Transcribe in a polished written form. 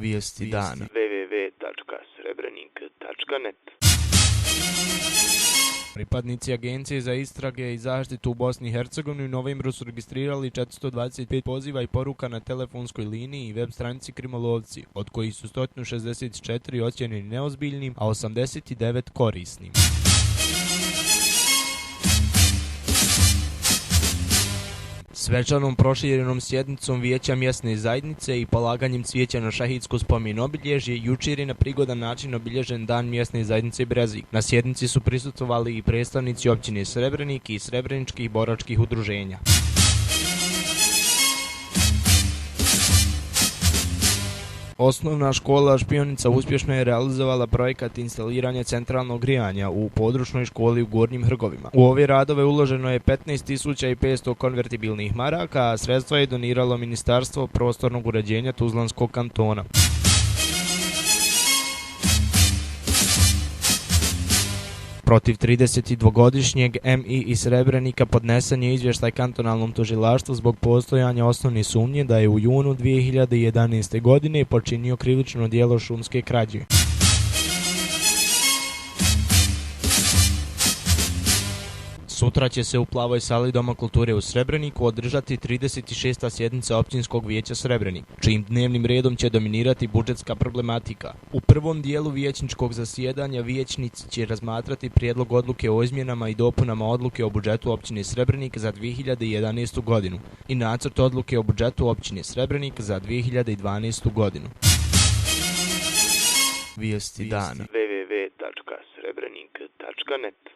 Vijesti dana. www.srebrenik.net. Pripadnici Agencije za istrage i zaštitu u Bosni i Hercegovini u novembru su registrirali 425 poziva i poruka na telefonskoj liniji i web stranici Krimolovci, od kojih su 164 ocjenjeni neozbiljnim, a 89 korisnim. Svečanom proširenom sjednicom Vijeća mjesne zajednice i polaganjem cvijeća na šahidsko spomen obilježje, jučer je na prigodan način obilježen Dan mjesne zajednice Brezik. Na sjednici su prisustvovali i predstavnici općine Srebrenik i srebreničkih boračkih udruženja. Osnovna škola Špionica uspješno je realizovala projekat instaliranja centralnog grijanja u područnoj školi u Gornjim Hrgovima. U ove radove uloženo je 15.500 konvertibilnih maraka, a sredstva je doniralo Ministarstvo prostornog uređenja Tuzlanskog kantona. Protiv 32-godišnjeg M.I. iz Srebrenika podnesen je izvještaj kantonalnom tužilaštvu zbog postojanja osnovne sumnje da je u junu 2011. godine počinio krivično djelo šumske krađe. Sutra će se u Plavoj sali Doma kulture u Srebreniku održati 36. sjednica Općinskog vijeća Srebrenik, čijim dnevnim redom će dominirati budžetska problematika. U prvom dijelu vijećničkog zasjedanja vijećnici će razmatrati prijedlog odluke o izmjenama i dopunama odluke o budžetu općine Srebrenik za 2011. godinu i nacrt odluke o budžetu općine Srebrenik za 2012. godinu. Vijesti dana. www.srebrenik.net.